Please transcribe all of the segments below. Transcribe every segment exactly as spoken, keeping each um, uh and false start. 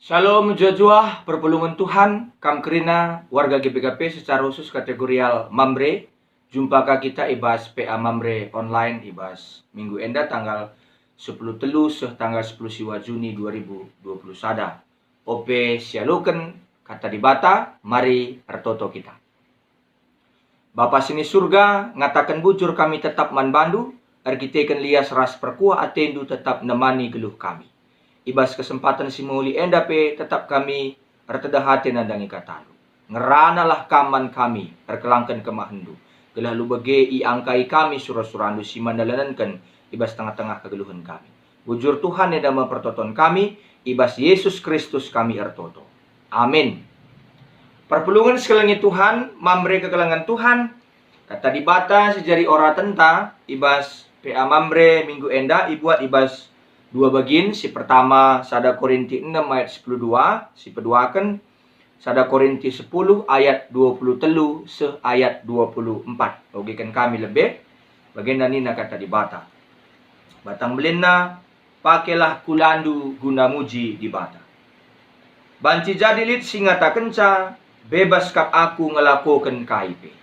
Shalom, mejuah-juah, perpulungen Tuhan, kam kerina warga G B K P secara khusus kategorial Mamre. Jumpa ka kita i bas P A Mamre online i bas minggu enda tanggal sepuluh telu seh tanggal sepuluh siwa Juni dua ribu dua puluh sada. Ope sialoken Kata Dibata, mari ertoto kita. Bapa si ni Surga, ngataken bujur kami tetap man bandu, erkiteken lias ras perkuah atendu tetap nemani geluh kami. I bas kesempaten si mehuli enda pe tetap kami erteda ate nandangi katandu. Ngeranalah kam man kami, erkelangken kemahenndu, gelah lubege iangkai kami sura-surandu si man dalanenken i bas tengah-tengah kegeluhen kami. Bujur Tuhan enda me pertoton kami, i bas Yesus Kristus kami ertoto. Amin. Perpulungen si kelengi Tuhan, Mamre kekelengen Tuhan, Kata Dibata si jadi oratenta i bas P A Mamre minggu enda ibuat i bas dua bagin, si pertama sada Korinti enem ayat sepuluh dua, si peduaken sada Korinti sepuluh ayat dua puluh telu seh ayat dua puluh empat. Ogiken kami lebe, bagenda nina Kata Dibata. Batang belinna, pakelah kulandu guna muji Dibata. Banci jadi lit si ngatakenca, "Bebas kap aku ngelakoken kai pe."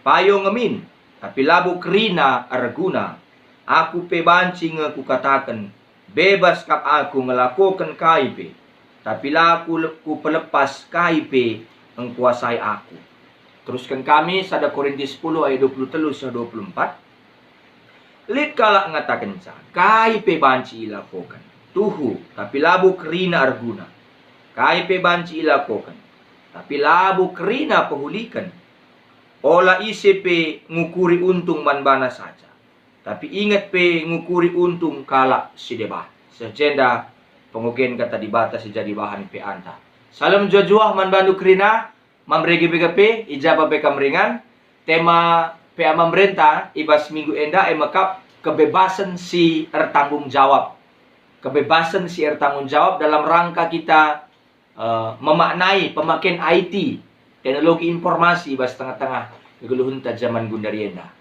Payo nge min, tapi labo kerina erguna. Aku pe banci nge kukataken, "Bebas kap aku ngelakoken kai pe," tapi la ku-, kupelepas kai pe engkuasai aku. Terusken kami sada Korinti sepuluh ayat dua puluh telu seh dua puluh empat. Lit kalak ngatakenca, "Kai pe banci ilakoken, tuhu, tapi labo kerina erguna. Kai pe banci ilakoken, tapi labo kerina pehuliken. Ola ise pe ngukuri untung man bana saja, tapi inget pe ngukuri untung kalak si deban." Seh jenda pengogen Kata Dibata si jadi bahan P A-nta. Shalom mejuah-juah man bandu kerina, Mamre G B K P, i ja pe kam ringan. Tema P A Mamrenta i bas minggu enda e mekap kebebasen si ertanggung jawab. Kebebasen si ertanggung jawab dalam rangka kita, eh, memaknai pemaken I T, teknologi informasi i bas tengah-tengah kegeluhenta jaman gundari enda.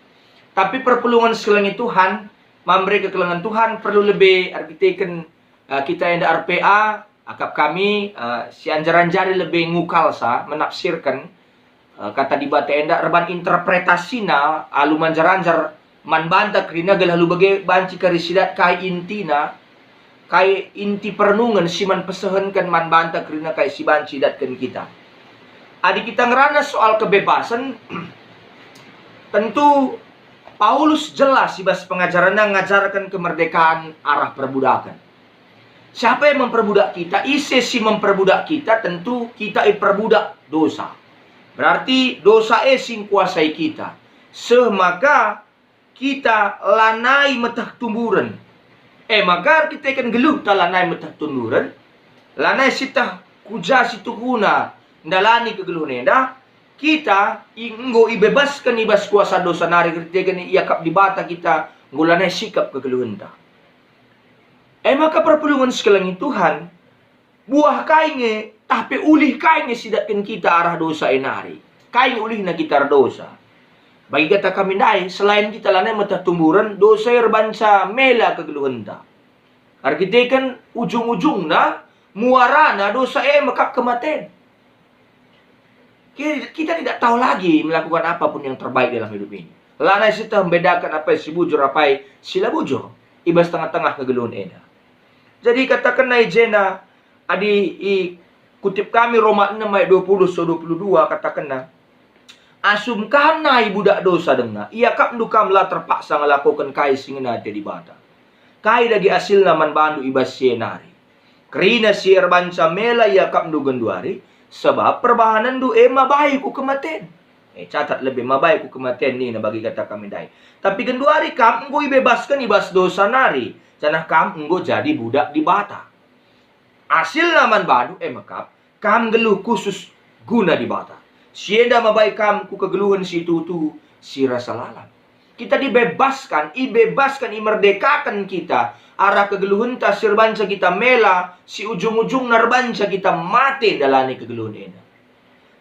Tapi perpulungen si kelengi Tuhan, Mamre kekelengen Tuhan perlu lebe erkiteken, eh, kita enda er-P A, akap kami, eh, si anjar-anjari lebe ngukalsa menafsirken, eh, Kata Dibata enda erban interpretasina alu manjar-anjar man banta kerina gelah lubege banci kari sidat kai intina, kai inti perenungen si man pesehenken man banta kerina kai si banci idatken kita. Adi kita ngerana soal kebebasen, tentu Paulus jelas i bas pengajaranna ngajarken kemerdekaan arah perbudaken. Siapa yang memperbudak kita? Ise si memperbudak kita? Tentu kita iperbudak dosa. Berarti dosa e si ngkuasai kita. Seh maka kita lanai meteh tumburen. E maka erkiteken geluhta lanai meteh tumburen, lanai sieteh ku ja si tuhuna ndalani kegeluhen enda, kita i-, enggo ibebasken i bas kuasa dosa nari erkiteken iakap Dibata kita enggo lanai sikap kegeluhenta. E maka perpulungen si kelengi Tuhan, buah kai nge, tah pe ulih kai nge si idatken kita arah dosa e nari? Kai nge ulihna kita erdosa? Bagi kata kami ndai, selain kita lanai meteh tumburen, dosa e erbanca mela kegeluhenta. Erkiteken ujung-ujungna, muarana dosa e mekap kematen. Ki-, kita tidak tahu lagi melakukan apa pun yang terbaik dalam hidup ini. Lanai sieteh membedaken apai si bujur, apai si la bujur i bas tengah-tengah kegeluhen enda. Jadi katakenna i jenda, adi ikutip kami Roma enem ayat dua puluh seh dua puluh dua, katakenna, "Asum kam nai budak dosa denga, iakapndu kam la terpaksa ngelakoken kai si ngena ate Dibata. Kai dage asilna man bandu i bas si e nari? Kerina si erbanca mela iakapndu genduari, sabap perbahanenndu e mabai ku kematen." E, catat lebe, "mabai ku kematen," nina bagi kata kami ndai. Tapi genduari kam enggo ibebasken i bas dosa nari, janah kam enggo jadi budak Dibata. Asilna man bandu e mekap, kam nggeluh khusus guna Dibata. Si enda mabai kam ku kegeluhen si tuhu-tuhu, si rasa lalap. Kita dibebaskan, ibebaskan, imerdekaken kita arah kegeluhenta si erbanca kita mela, si ujung-ujungna erbanca kita mate ndalani kegeluhen enda.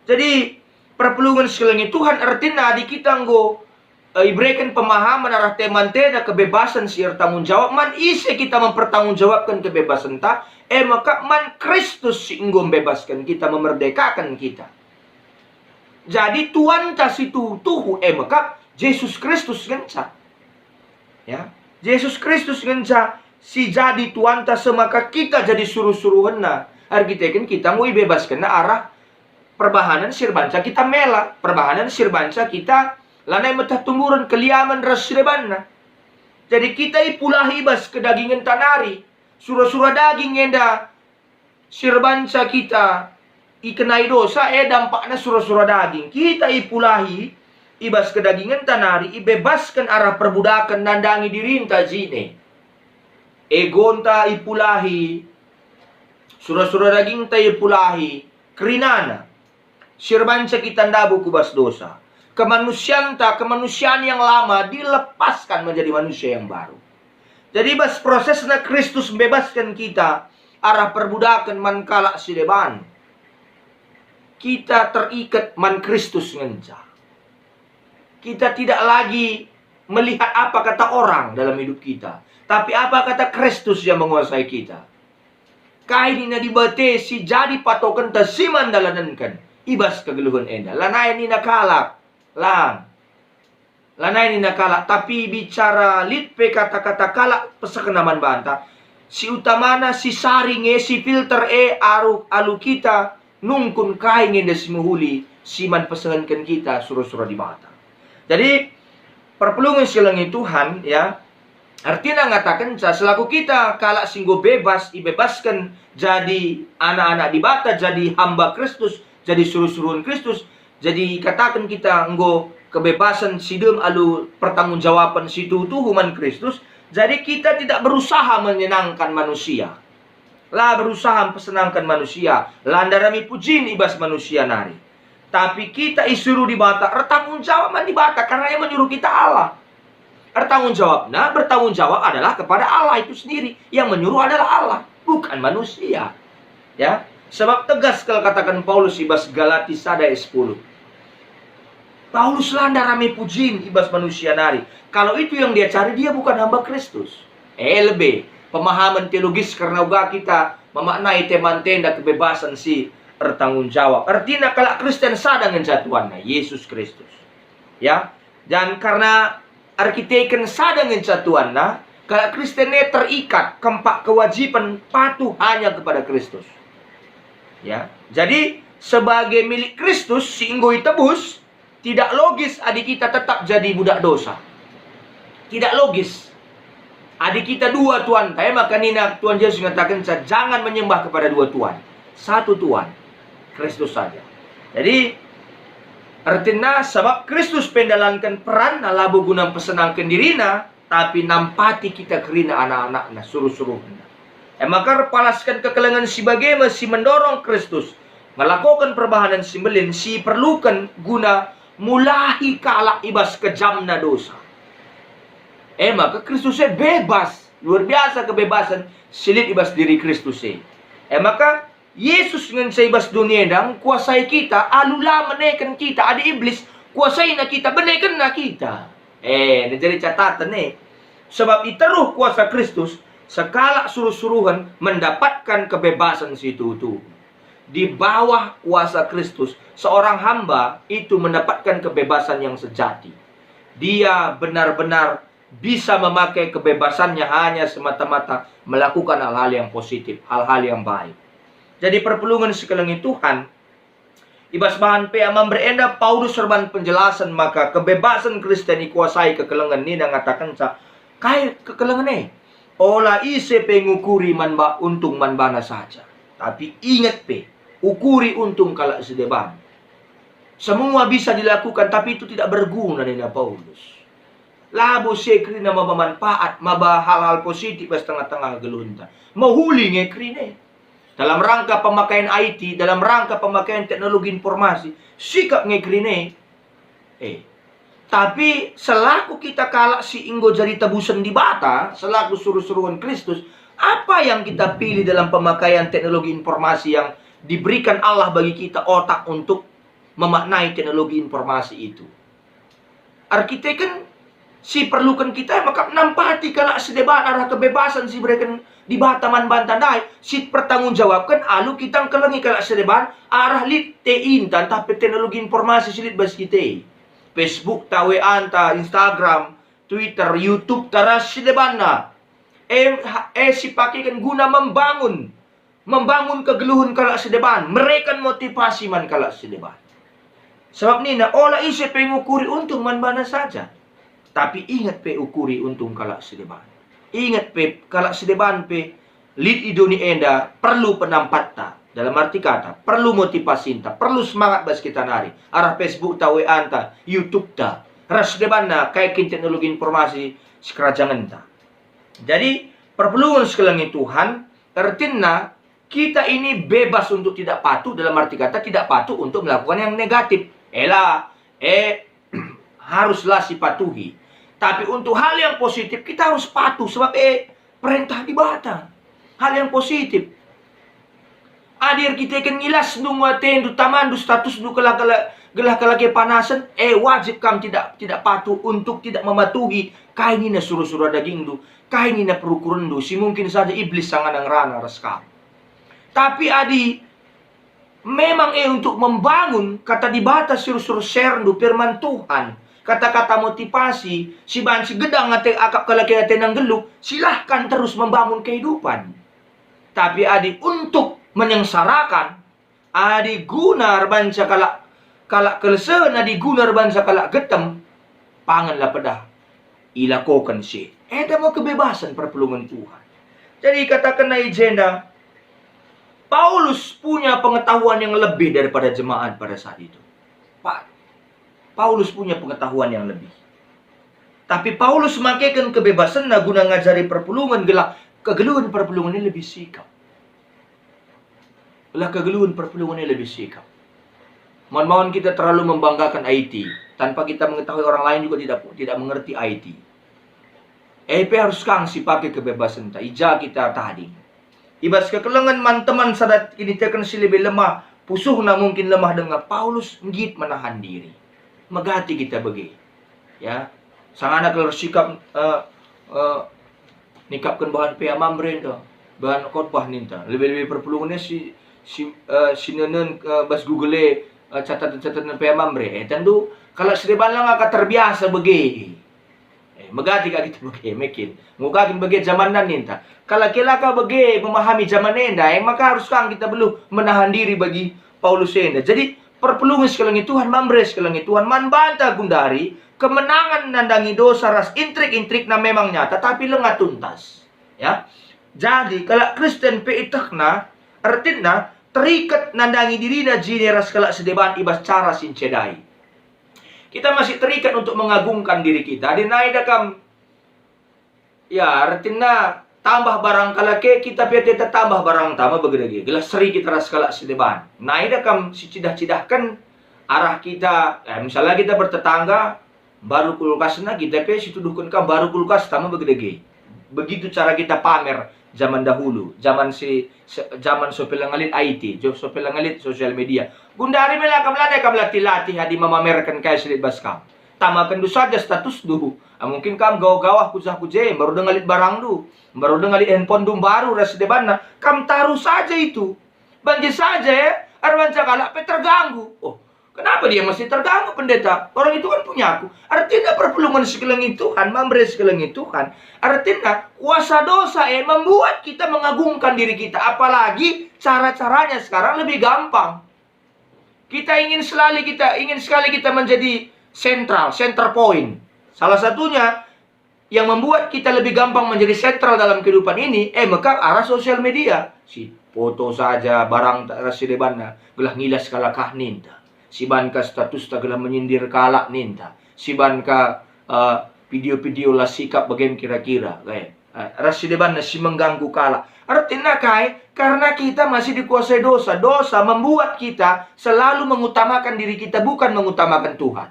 Jadi, perpulungen si kelengi Tuhan ertina adi kita enggo eh, ibereken pemahaman arah temanta enda kebebasan si ertanggung jawab. Man ise kita mempertanggungjawabken kebebasanta? E maka man Kristus si enggo mbebasken kita, memerdekaken kita. Jadi Tuanta si tuhu-tuhu e maka Jesus Kristus ngenca. Ya, Jesus Kristus ngenca si jadi Tuanta, semaka kita jadi suruh-suruhenNa. Erkiteken kita enggo ibebaskenNa arah perbahanen si erbanca kita mela, perbahanen si erbanca kita lanai meteh tumuren, keliamen ras si debanna. Jadi kita ipulahi i bas kedagingenta nari. Sura-sura daging enda si erbanca kita ikenai dosa, e dampakna sura-sura daging. Kita ipulahi i bas kedagingenta nari, ibebasken arah perbudaken nandangi dirinta jine. Egonta ipulahi, sura-sura dagingta ipulahi, kerinana si erbanca kita ndabuh ku bas dosa. Kemanusianta, kemanusian yang lama dilepaskan menjadi manusia yang baru. Jadi bas prosesna Kristus mbebasken kita arah perbudaken man kalak si deban. Kita terikat man Kristus ngenca. Kita tidak lagi melihat apa kata orang dalam hidup kita, tapi apa kata Kristus yang menguasai kita. Kai nina Dibata si jadi patokenta si man dalanenken i bas kegeluhen enda? Lanai nina kalak, lang. Lanai nina kalak, tapi bicara lit pe kata-kata kalak pesehna man banta, si utamana si sari nge si filter e aru alu kita nungkun kai nge enda si mehuli si man pesehenken kita sura-sura Dibata. Jadi, perpulungen si kelengi Tuhan, ya, artina ngatakenca selaku kita kalak si enggo bebas, ibebasken jadi anak-anak Dibata, jadi hamba Kristus, jadi suruh-suruhen Kristus, jadi ikataken kita enggo kebebasan si dem alu pertanggungjawapen si tuhu-tuhu man Kristus, jadi kita tidak berusaha menyenangkan manusia. La berusaha mpesenangken manusia, la ndarami pujin i bas manusia nari. Tapi kita isuruh Dibata ertanggung jawab man Dibata, karena yang menyuruh kita Allah. Ertanggung jawabna, bertanggung jawab adalah kepada Allah itu sendiri. Yang menyuruh adalah Allah, bukan manusia. Ya, sebab tegas kal kataken Paulus i bas Galati sada ayat sepuluh. Paulus la ndarami pujin i bas manusia nari. Kalau itu yang dia cari, dia bukan hamba Kristus. E lebe, pemahaman teologis kerna uga kita memaknai temanta enda kebebasan si ertanggung jawab. Ertina kalak Kristen sada ngenca Tuanna, Yesus Kristus. Ya, dan karena erkiteken sada ngenca Tuanna, kalak Kristen e terikat kempak kewajiben patuh hanya kepada Kristus. Ya, jadi sebagai milik Kristus si enggo itebus, tidak logis adi kita tetap jadi budak dosa. Tidak logis. Adi kita dua Tuanta, e maka nina Tuhan Jesus ngatakenca, "Jangan menyembah kepada dua Tuhan. Satu Tuhan, Kristus saja." Jadi, ertina sabab Kristus pe ndalanken peranNa labo guna mpesenangken diriNa, tapi nampati kita kerina anak-anakNa, suruh-suruhNa. E maka erpalasken kekelengen si bage me si mendorong Kristus ngelakoken perbahanen si mbelin si iperluken guna mulahi kalak i bas kejamna dosa. E maka Kristus e bebas, luar biasa kebebasan si lit i bas diri Kristus e. E maka Yesus ngenca i bas doni enda ngkuasai kita, alu la meneken kita, adi Iblis kuasaina kita, benekenna kita. E, enda jadi cataten e. Sebab i teruh kuasa Kristus, sekalak suruh-suruhen mendapatkan kebebasan si tuhu-tuhu. Di bawah kuasa Kristus, seorang hamba itu mendapatkan kebebasan yang sejati. Dia benar-benar bisa memakai kebebasannya hanya semata-mata melakukan hal-hal yang positif, hal-hal yang baik. Jadi perpulungen si kelengi Tuhan, i bas bahan P A Mamre enda Paulus erban penjelasen maka kebebasan Kristen ikuasai kekelengen nina ngatakenca, kai kekelengen e? Ola ise pe ngukuri man ba, untung man bana saja. Tapi inget pe, ukuri untung kalak si deban. Semua bisa dilakukan, tapi itu tidak berguna, nina Paulus. Labo si e kerina maba manfaat, maba hal-hal positif bas tengah-tengah geluhenta. Mehuli nge kerina e. Dalam rangka pemakaian I T, dalam rangka pemakaian teknologi informasi, sikap nge kerina e. Eh. Tapi selaku kita kalak si enggo jadi tebusen Dibata, selaku suruh-suruhen Kristus, apa yang kita pilih dalam pemakaian teknologi informasi yang diberikan Allah bagi kita otak untuk memaknai teknologi informasi itu? Erkiteken si perluken kita maka nampati kalak si deban arah kebebasan si ibereken Dibata man banta ndai, si pertanggungjawabken alu kita ngkelengi kalak si deban arah lit T I-nta ntah pe teknologi informasi si lit bas kita e. Facebook ta, W A-nta, Instagram, Twitter, YouTube ta ras si debanna. E, ha- e sipakeken guna membangun, membangun kegeluhen kalak si deban, mereken motivasi man kalak si deban. Sabap nina, ola ise pe ngukuri untung man bana saja, tapi inget pe ukuri untung kalak si deban. Inget pe, kalak si deban pe lit i doni enda perlu penampatta. Dalam arti kata, perlu motivasinta, perlu semangat bas kita nari. Arah Facebook ta, W A-nta, YouTube ta, ras debanna kai kin teknologi informasi sikerajangenta. Jadi, perpulungen sikelengi Tuhan, ertina kita ini bebas untuk tidak patuh, dalam arti kata tidak patuh untuk melakukan yang negatif. Ela, eh, haruslah sipatuhi. Tapi untuk hal yang positif, kita harus patuh, sebab, eh, perintah Dibata. Hal yang positif. Adi erkiteken ngilasndu nge atendu, tamandu statusndu gelah, gelah, gelah kalak e panasen, eh, wajib kam tidak, tidak patuh untuk tidak mematuhi kai nina sura-sura dagingndu, kai nina perukurenndu, si mungkin saja Iblis sangana ngerana ras kam. Tapi adi memang e untuk membangun, kata Dibata si rusur share-ndu, firman Tuhan, kata-kata motivasi, si banci gedang ate akap kalak e atena nggeluh, silahkan terus membangun kehidupan. Tapi adi untuk menyengsarakan, adi guna erbanca kalak, kalak kelesehen, adi guna erbanca kalak getem, pangenlah pedah ilakoken si e. Enda me kebebasen perpulungen Tuhan. Jadi ikatakenna i jenda, Paulus punya pengetahuan yang lebih daripada jemaat pada saat itu. Pa-, Paulus punya pengetahuan yang lebih. Tapi Paulus makeken kebebasenna guna ngajari perpulungen gelah kegeluhen perpulungen ini lebih sikap. Gelah kegeluhen perpulungen ini lebih sikap. Maun-maun kita terlalu membanggakan I T, tanpa kita mengetahui orang lain juga tidak tidak mengerti I T. E pe harus kang sipake kebebasenta, i ja kita tading. I bas kekelengen man teman sada kiniteken si lebe lemah, pusuhna mungkin lemah denga, Paulus nggit menahan diri. Megati kita bage. Ya, sangana kal ersikap, eh, eh, nikapken bahan P A Mamre enda, bahan khotbah ninta. Lebe-lebe perpulungen e si, si, eh, si nenen, eh, bas Google e, eh, catatan-catatan P A Mamre. Eh, tentu, kalak si deban langa ka terbiasa bage. Eh, megati ka kita bage, mekin. Ngukaken bage jamanna ninta. Kalak e la ka bage memahami jaman enda, eh, maka harus kang kita beluh menahan diri bagi Paulus enda. Jadi, perpulungen sikelengi Tuhan, Mamre sikelengi Tuhan, man banta gundari, kemenangan nandangi dosa ras intrik-intrikna memang nyata, tapi langa tuntas. Ya. Jadi, kalak Kristen pe ietehna, ertina terikat nandangi dirina jine ras kalak si deban i bas cara si ncedai. Kita masih terikat untuk mengagungkan diri kita. Adi nai da kam, ya, ertina tambah barang kalak e, kita pe ateta tambah barangta me bage dage. Gelah seri kita ras kalak si deban. Nai da kam sicidahcidahken arah kita, eh, misalnya kita bertetangga, mbaru kulkasna, kita pe situduhken ka mbaru kulkasta me bage dage. Begitu cara kita pamer zaman dahulu, zaman si, se-, zaman so pe langa lit I T, jo so pe langa lit sosial media. Gundari me la kam, la dai kam latih-latih adi memamerken kai si lit bas kam. Tamakenndu saja statusndu. Ah, mungkin kam gawah-gawah ku jah ku je, mbaru denga lit barangndu, mbaru denga lit handphonendu mbaru ras si debanna. Kam taruh saja itu. Banci saja, ya, erbanca kalak pe terganggu. Oh, kenapa dia mesti terganggu, Pendeta? Orang itu kan punyaku. Artinya perpulungen sikelengi Tuhan, Mamre sikelengi Tuhan. Artinya kuasa dosa, eh, membuat kita mengagungkan diri kita. Apalagi cara-caranya sekarang lebih gampang. Kita ingin selalu kita ingin sekali kita menjadi sentral, center point. Salah satunya yang membuat kita lebih gampang menjadi sentral dalam kehidupan ini, eh, mekap arah sosial media. Si foto saja barang ta-, ras si debanna, gelah ngilas kalak ah ninta. Si ban ka status ta gelah menyindir kalak ninta. Si ban ka, eh, video-video la sikap bage kira-kira, eh. Eh, ras si debanna si mengganggu kalak. Ertina kai? Karena kita masih dikuasai dosa. Dosa membuat kita selalu mengutamakan diri kita, bukan mengutamakan Tuhan.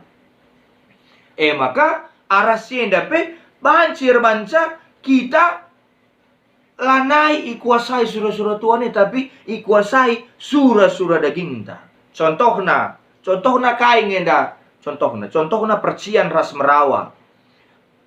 E maka, arah si enda pe banci erbanca kita lanai ikuasai sura-sura Tuhan e, tapi ikuasai sura-sura dagingta. Contohna, contohna kai nge enda? Contohna, contohna percian ras merawa.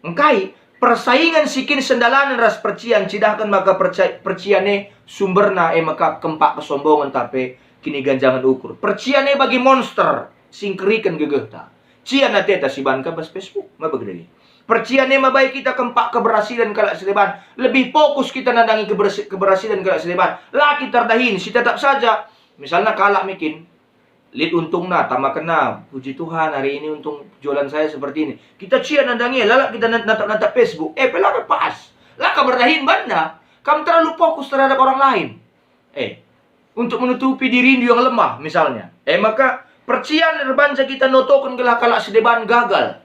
Engkai persaingan si kin sendalanen ras percian cidahken maka perca-, percian e sumberna e maka kempak kesombongen tape kiniganjangen ukur. Percian e bagi monster si ngkeriken gegehta. Cian ateta si banka bas Facebook, maba gederi. Percian e mabai kita kempak keberhasilan kalak si deban. Lebih fokus kita nandangi kebersi-, keberhasilan kalak si deban. La kita erdahin, si tetap saja. Misalna kalak mekin, lit untungna, tamakenna, puji Tuhan, hari ini untung jualan saya seperti ini. Kita cian nandangi, lalap kita nat-, natap-natap Facebook. Eh, pe la pe pas. La kam erdahin banna. Kam terlalu fokus terhadap orang lain. Eh, untuk menutupi dirindu yang lemah, misalnya. Eh, maka percian erbanca kita notoken gelah kalak si deban gagal.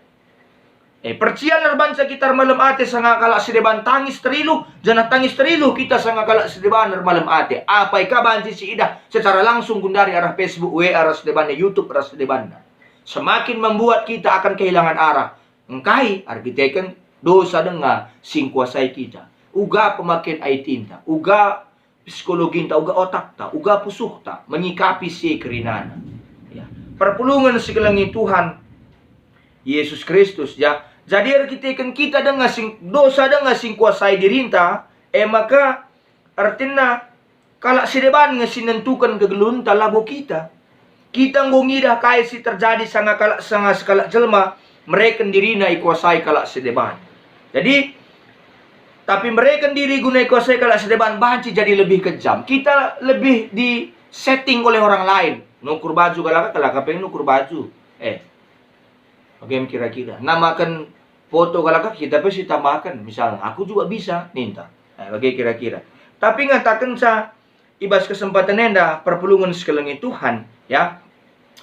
Eh, percian erbanca kita ermalem ate sanga kalak si deban tangis teriluh, janah tangis teriluh kita sanga kalak si deban ermalem ate. Apai ka banci siidah secara langsung gundari arah Facebook, W A ras si debanna, YouTube ras si debanna. Semakin membuat kita akan kehilangan arah. Engkai? Erkiteken dosa denga si ngkuasai kita. Uga pemaken I T-nta, uga psikologinta, uga otakta, uga pusuhta menyikapi si e kerinana. Ya. Perpulungen si kelengi Tuhan Yesus Kristus, ya. Jadi erkiteken kita denga sing, dosa denga sing kuasai dirinta, e maka ertina kalak si deban nge si nentuken kegeluhenta, labo kita. Kita enggo ngidah kai si terjadi sanga kalak, sanga sekalak jelma mereken dirina ikuasai kalak si deban. Jadi, tapi mereken diri guna ikuasai kalak si deban banci jadi lebih kejam. Kita lebih di-setting oleh orang lain. Nukur baju kalak, kalak pe nukur baju. Eh, bage kira-kira. Namaken foto kalak kita pe sitamaken. Misalna, "Aku juga bisa," ninta. Eh, bage kira-kira. Tapi ngatakenca, i bas kesempatan enda perpulungen si kelengi Tuhan, ya.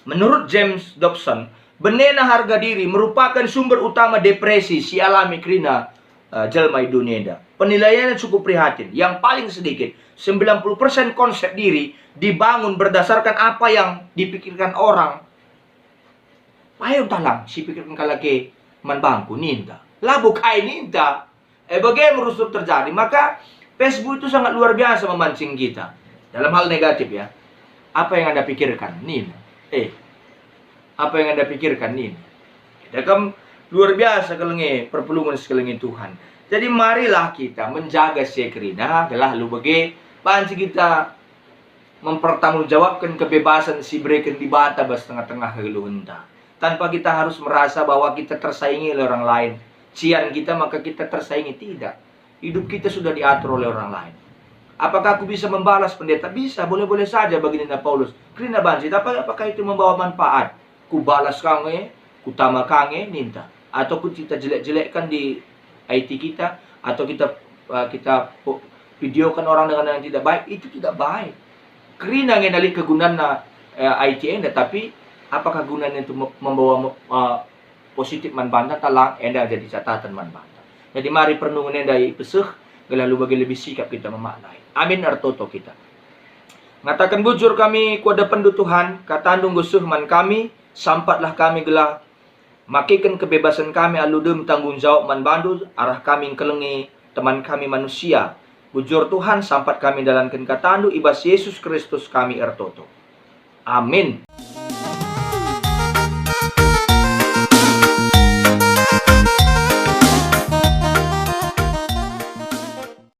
Menurut James Dobson, benena harga diri merupakan sumber utama depresi si alami kerina, eh, jelma i dunia enda. Penilaiannya cukup prihatin. Yang paling sedikit, sembilan puluh persen konsep diri dibangun berdasarkan apa yang dipikirkan orang. Payo talang si pikirken kalak e man bangku, ninta. Labo kai ninta. Eh, bage me rusur terjadi. Maka Facebook itu sangat luar biasa memancing kita. Dalam hal negatif, ya. Apa yang Anda pikirkan? Nina. Eh, apa yang Anda pikirkan? Nina. Kita kan luar biasa kelengi, perpulungen si kelengi Tuhan. Jadi marilah kita menjaga si e kerina, gelah labo bage banci kita mempertanggungjawabken kebebasan si ibereken Dibata bas tengah-tengah kegeluhenta. Tanpa kita harus merasa bahwa kita tersaingi oleh orang lain. Cian kita maka kita tersaingi, tidak. Hidup kita sudah diatur oleh orang lain. Apakah aku bisa membalas pendeta? Bisa, boleh-boleh saja bagi nina Paulus. Kerina banci, tapi apakah itu membawa manfaat? Kubalas ka nge, kutama ka nge, ninta. Atau ku kita jelek-jelekkan di I T kita, atau kita, eh, kita po-, videokan orang dengan yang tidak baik, itu tidak baik. Kerina nge lit kegunana, eh, I T enda, tapi apakah gunanya itu me-, membawa me-, eh, positif man banta, talang enda jadi catatan man banta. Jadi mari perenungen enda ipeseh, gelah labo bage lebih sikap kita memaknai. Amin, ertoto kita. Ngataken bujur kami ku adepenndu Tuhan, katandu enggo seh man kami, sampatlah kami gelah makeken kebebasan kami alu dem tanggung jawab man bandu arah kami ngkelengi teman kami manusia. Bujur Tuhan, sampat kami ndalanken katandu i bas Yesus Kristus kami ertoto. Amin.